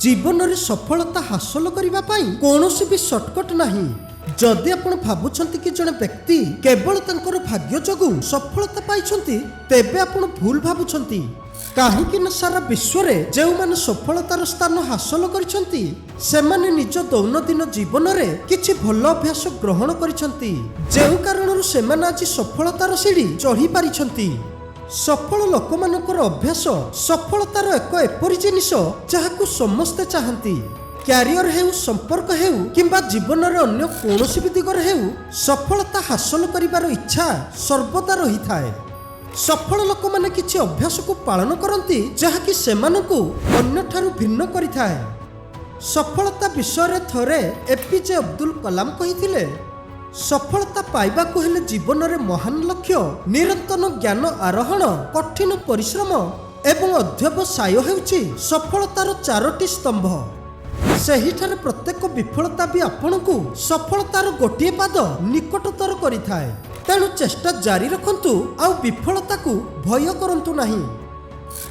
ଜୀବନରେ ସଫଳତା ହାସଲ କରିବା ପାଇଁ କୌଣସି ବି ସର୍ଟକଟ୍ ନାହିଁ। ଯଦି ଆପଣ ଭାବୁଛନ୍ତି କି ଜଣେ ବ୍ୟକ୍ତି କେବଳ ତାଙ୍କର ଭାଗ୍ୟ ଯୋଗୁଁ ସଫଳତା ପାଇଛନ୍ତି, ତେବେ ଆପଣ ଭୁଲ ଭାବୁଛନ୍ତି। କାହିଁକି ନା ସାରା ବିଶ୍ୱରେ ଯେଉଁମାନେ ସଫଳତାର ସ୍ଥାନ ହାସଲ କରିଛନ୍ତି, ସେମାନେ ନିଜ ଦୈନନ୍ଦିନ ଜୀବନରେ କିଛି ଭଲ ଅଭ୍ୟାସ ଗ୍ରହଣ କରିଛନ୍ତି, ଯେଉଁ କାରଣରୁ ସେମାନେ ଆଜି ସଫଳତାର ସିଡ଼ି ଚଢ଼ି ପାରିଛନ୍ତି। ସଫଳ ଲୋକମାନଙ୍କର ଅଭ୍ୟାସ ସଫଳତାର ଏକ ଏପରି ଜିନିଷ, ଯାହାକୁ ସମସ୍ତେ ଚାହାନ୍ତି। କ୍ୟାରିୟର ହେଉ, ସମ୍ପର୍କ ହେଉ କିମ୍ବା ଜୀବନରେ ଅନ୍ୟ କୌଣସି ବି ଦିଗରେ ହେଉ, ସଫଳତା ହାସଲ କରିବାର ଇଚ୍ଛା ସର୍ବଦା ରହିଥାଏ। ସଫଳ ଲୋକମାନେ କିଛି ଅଭ୍ୟାସକୁ ପାଳନ କରନ୍ତି, ଯାହାକି ସେମାନଙ୍କୁ ଅନ୍ୟଠାରୁ ଭିନ୍ନ କରିଥାଏ। ସଫଳତା ବିଷୟରେ ଥରେ ଏପିଜେ ଅବ୍ଦୁଲ କଲାମ କହିଥିଲେ, "ସଫଳତା ପାଇବାକୁ ହେଲେ ଜୀବନରେ ମହାନ ଲକ୍ଷ୍ୟ, ନିରନ୍ତର ଜ୍ଞାନ ଆରୋହଣ, କଠିନ ପରିଶ୍ରମ ଏବଂ ଅଧ୍ୟବସାୟ ହେଉଛି ସଫଳତାର ଚାରୋଟି ସ୍ତମ୍ଭ। ସେହିଠାରେ ପ୍ରତ୍ୟେକ ବିଫଳତା ବି ଆପଣଙ୍କୁ ସଫଳତାର ଗୋଟିଏ ପାଦ ନିକଟତର କରିଥାଏ। ତେଣୁ ଚେଷ୍ଟା ଜାରି ରଖନ୍ତୁ ଆଉ ବିଫଳତାକୁ ଭୟ କରନ୍ତୁ ନାହିଁ।"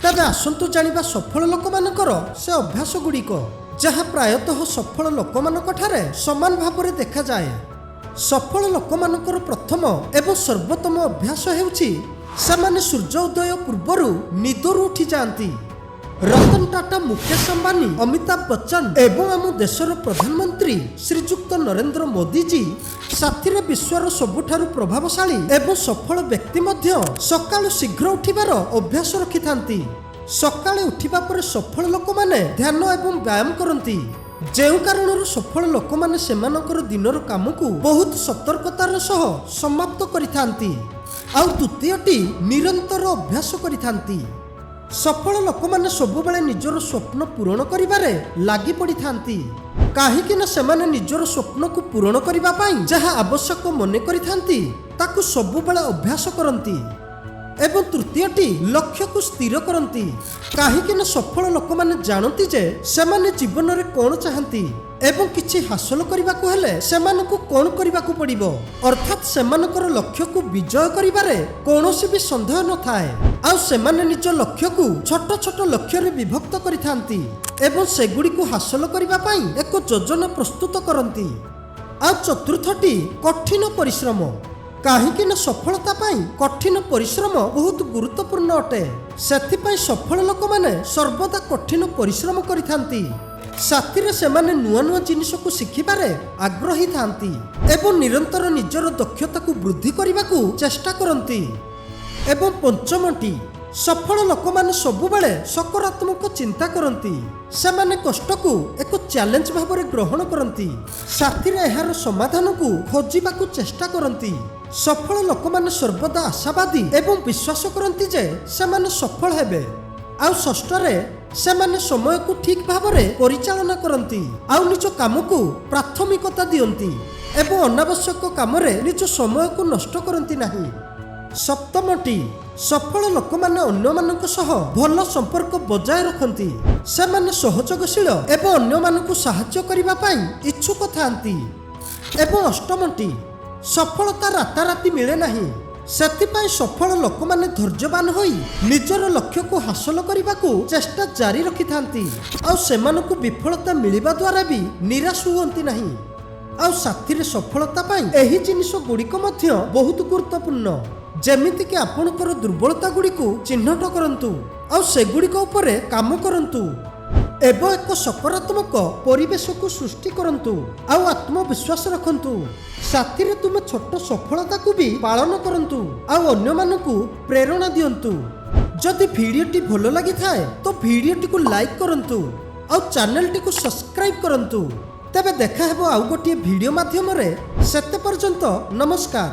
ତେବେ ଆସନ୍ତୁ ଜାଣିବା ସଫଳ ଲୋକମାନଙ୍କର ସେ ଅଭ୍ୟାସ ଗୁଡ଼ିକ, ଯାହା ପ୍ରାୟତଃ ସଫଳ ଲୋକମାନଙ୍କ ଠାରେ ସମାନ ଭାବରେ ଦେଖାଯାଏ। ସଫଳ ଲୋକମାନଙ୍କର ପ୍ରଥମ ଏବଂ ସର୍ବୋତ୍ତମ ଅଭ୍ୟାସ ହେଉଛି, ସେମାନେ ସୂର୍ଯ୍ୟ ଉଦୟ ପୂର୍ବରୁ ନିଦରୁ ଉଠିଯାଆନ୍ତି। ରତନ ଟାଟା, ମୁକେଶ ଅମ୍ବାନୀ, ଅମିତାଭ ବଚ୍ଚନ ଏବଂ ଆମ ଦେଶର ପ୍ରଧାନମନ୍ତ୍ରୀ ଶ୍ରୀଯୁକ୍ତ ନରେନ୍ଦ୍ର ମୋଦିଜୀ ସାଥିରେ ବିଶ୍ୱର ସବୁଠାରୁ ପ୍ରଭାବଶାଳୀ ଏବଂ ସଫଳ ବ୍ୟକ୍ତି ମଧ୍ୟ ସକାଳୁ ଶୀଘ୍ର ଉଠିବାର ଅଭ୍ୟାସ ରଖିଥାନ୍ତି। ସକାଳେ ଉଠିବା ପରେ ସଫଳ ଲୋକମାନେ ଧ୍ୟାନ ଏବଂ ବ୍ୟାୟାମ କରନ୍ତି, ଯେଉଁ କାରଣରୁ ସଫଳ ଲୋକମାନେ ସେମାନଙ୍କର ଦିନର କାମକୁ ବହୁତ ସତର୍କତାର ସହ ସମାପ୍ତ କରିଥାନ୍ତି। ଆଉ ଦ୍ୱିତୀୟଟି, ନିରନ୍ତର ଅଭ୍ୟାସ କରିଥାନ୍ତି। ସଫଳ ଲୋକମାନେ ସବୁବେଳେ ନିଜର ସ୍ୱପ୍ନ ପୂରଣ କରିବାରେ ଲାଗି ପଡ଼ିଥାନ୍ତି, କାହିଁକି ନା ସେମାନେ ନିଜର ସ୍ୱପ୍ନକୁ ପୂରଣ କରିବା ପାଇଁ ଯାହା ଆବଶ୍ୟକ ମନେ କରିଥାନ୍ତି, ତାକୁ ସବୁବେଳେ ଅଭ୍ୟାସ କରନ୍ତି। ଏବଂ ତୃତୀୟଟି, ଲକ୍ଷ୍ୟକୁ ସ୍ଥିର କରନ୍ତି। କାହିଁକି ନା ସଫଳ ଲୋକମାନେ ଜାଣନ୍ତି ଯେ ସେମାନେ ଜୀବନରେ କ'ଣ ଚାହାନ୍ତି ଏବଂ କିଛି ହାସଲ କରିବାକୁ ହେଲେ ସେମାନଙ୍କୁ କ'ଣ କରିବାକୁ ପଡ଼ିବ। ଅର୍ଥାତ୍ ସେମାନଙ୍କର ଲକ୍ଷ୍ୟକୁ ବିଜୟ କରିବାରେ କୌଣସି ବି ସନ୍ଦେହ ନଥାଏ। ଆଉ ସେମାନେ ନିଜ ଲକ୍ଷ୍ୟକୁ ଛୋଟ ଛୋଟ ଲକ୍ଷ୍ୟରେ ବିଭକ୍ତ କରିଥାନ୍ତି ଏବଂ ସେଗୁଡ଼ିକୁ ହାସଲ କରିବା ପାଇଁ ଏକ ଯୋଜନା ପ୍ରସ୍ତୁତ କରନ୍ତି। ଆଉ ଚତୁର୍ଥଟି, କଠିନ ପରିଶ୍ରମ। କାହିଁକି ନା ସଫଳତା ପାଇଁ କଠିନ ପରିଶ୍ରମ ବହୁତ ଗୁରୁତ୍ୱପୂର୍ଣ୍ଣ ଅଟେ। ସେଥିପାଇଁ ସଫଳ ଲୋକମାନେ ସର୍ବଦା କଠିନ ପରିଶ୍ରମ କରିଥାନ୍ତି। ସାଥିରେ ସେମାନେ ନୂଆ ନୂଆ ଜିନିଷକୁ ଶିଖିବାରେ ଆଗ୍ରହୀ ଥାନ୍ତି ଏବଂ ନିରନ୍ତର ନିଜର ଦକ୍ଷତାକୁ ବୃଦ୍ଧି କରିବାକୁ ଚେଷ୍ଟା କରନ୍ତି। ଏବଂ ପଞ୍ଚମଟି, ସଫଳ ଲୋକମାନେ ସବୁବେଳେ ସକାରାତ୍ମକ ଚିନ୍ତା କରନ୍ତି। ସେମାନେ କଷ୍ଟକୁ ଏକ ଚ୍ୟାଲେଞ୍ଜ ଭାବରେ ଗ୍ରହଣ କରନ୍ତି, ସାଥିରେ ଏହାର ସମାଧାନକୁ ଖୋଜିବାକୁ ଚେଷ୍ଟା କରନ୍ତି। ସଫଳ ଲୋକମାନେ ସର୍ବଦା ଆଶାବାଦୀ ଏବଂ ବିଶ୍ୱାସ କରନ୍ତି ଯେ ସେମାନେ ସଫଳ ହେବେ। ଆଉ ଷଷ୍ଠରେ, ସେମାନେ ସମୟକୁ ଠିକ୍ ଭାବରେ ପରିଚାଳନା କରନ୍ତି ଆଉ ନିଜ କାମକୁ ପ୍ରାଥମିକତା ଦିଅନ୍ତି ଏବଂ ଅନାବଶ୍ୟକ କାମରେ ନିଜ ସମୟକୁ ନଷ୍ଟ କରନ୍ତି ନାହିଁ। ସପ୍ତମଟି, ସଫଳ ଲୋକମାନେ ଅନ୍ୟମାନଙ୍କ ସହ ଭଲ ସମ୍ପର୍କ ବଜାୟ ରଖନ୍ତି। ସେମାନେ ସହଯୋଗଶୀଳ ଏବଂ ଅନ୍ୟମାନଙ୍କୁ ସାହାଯ୍ୟ କରିବା ପାଇଁ ଇଚ୍ଛୁକ ଥାନ୍ତି। ଏବଂ ଅଷ୍ଟମଟି, ସଫଳତା ରାତାରାତି ମିଳେ ନାହିଁ। ସେଥିପାଇଁ ସଫଳ ଲୋକମାନେ ଧୈର୍ଯ୍ୟବାନ ହୋଇ ନିଜର ଲକ୍ଷ୍ୟକୁ ହାସଲ କରିବାକୁ ଚେଷ୍ଟା ଜାରି ରଖିଥାନ୍ତି ଆଉ ସେମାନଙ୍କୁ ବିଫଳତା ମିଳିବା ଦ୍ୱାରା ବି ନିରାଶ ହୁଅନ୍ତି ନାହିଁ। ଆଉ ସାଥିରେ ସଫଳତା ପାଇଁ ଏହି ଜିନିଷ ଗୁଡ଼ିକ ମଧ୍ୟ ବହୁତ ଗୁରୁତ୍ୱପୂର୍ଣ୍ଣ, ଯେମିତିକି ଆପଣଙ୍କର ଦୁର୍ବଳତା ଗୁଡ଼ିକୁ ଚିହ୍ନଟ କରନ୍ତୁ ଆଉ ସେଗୁଡ଼ିକ ଉପରେ କାମ କରନ୍ତୁ ଏବଂ ଏକ ସକାରାତ୍ମକ ପରିବେଶକୁ ସୃଷ୍ଟି କରନ୍ତୁ ଆଉ ଆତ୍ମବିଶ୍ୱାସ ରଖନ୍ତୁ। ସାଥିରେ ତୁମେ ଛୋଟ ସଫଳତାକୁ ବି ପାଳନ କରନ୍ତୁ ଆଉ ଅନ୍ୟମାନଙ୍କୁ ପ୍ରେରଣା ଦିଅନ୍ତୁ। ଯଦି ଭିଡ଼ିଓଟି ଭଲ ଲାଗିଥାଏ, ତ ଭିଡ଼ିଓଟିକୁ ଲାଇକ୍ କରନ୍ତୁ ଆଉ ଚ୍ୟାନେଲଟିକୁ ସବସ୍କ୍ରାଇବ୍ କରନ୍ତୁ। ତେବେ ଦେଖା ହେବ ଆଉ ଗୋଟିଏ ଭିଡ଼ିଓ ମାଧ୍ୟମରେ। ସେତେ ପର୍ଯ୍ୟନ୍ତ ନମସ୍କାର।